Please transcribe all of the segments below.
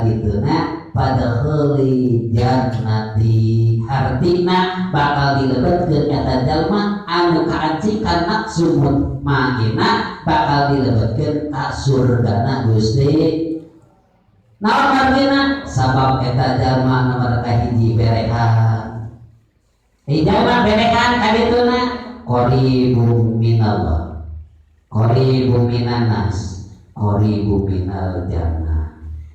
Dituna fadkhuli jannati, hartina bakal dilebetkeun eta jalma anu kaancikan nafsu mutmainnah, bakal dilebetkeun ka surgana Gusti. Naon artina? Sabab eta jalma nomor kahiji berehan. Jalma berehan kadituna qaribum minallah, qaribum minan nas, qaribum minal jannah.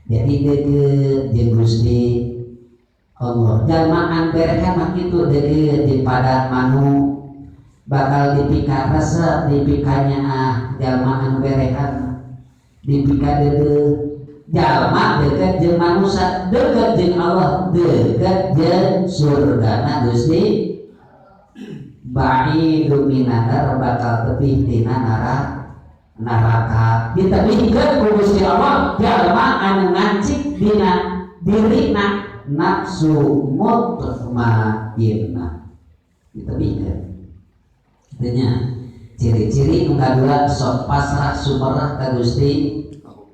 Jadi deket jeung Gusti Allah. Jalma anu berehan mah kitu, deket jeung padan manu, bakal dipika resep, dipika nyaah. Jalma anu berehan dipika deudeuh. Jalma deket jeung manusia, deket jeung Allah, deket jeung surgana Gusti. Ba'idu minan, bakal tebih tina neraka. Ditebihkeun ku Gusti Allah jalma anu ngancik dina dirina nafsu mutmainnah, ditebihkeun. Artinya ciri-ciri nu kadua, sok pasrah sumerah ka Gusti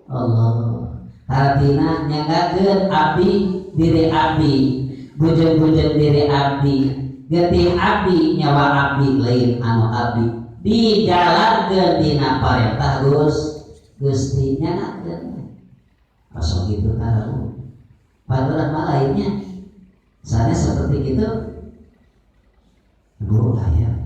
Allah. Hartina nyanggakeun abdi, diri abdi, bujeng-bujeng diri abdi, getih abdi, nyawa abdi, lain anu abdi, dijalankeun dina parentah Gusti. Nyanggakeun kosong gitu tahu padahal mah lainnya. Misalnya seperti gitu, Bu, aya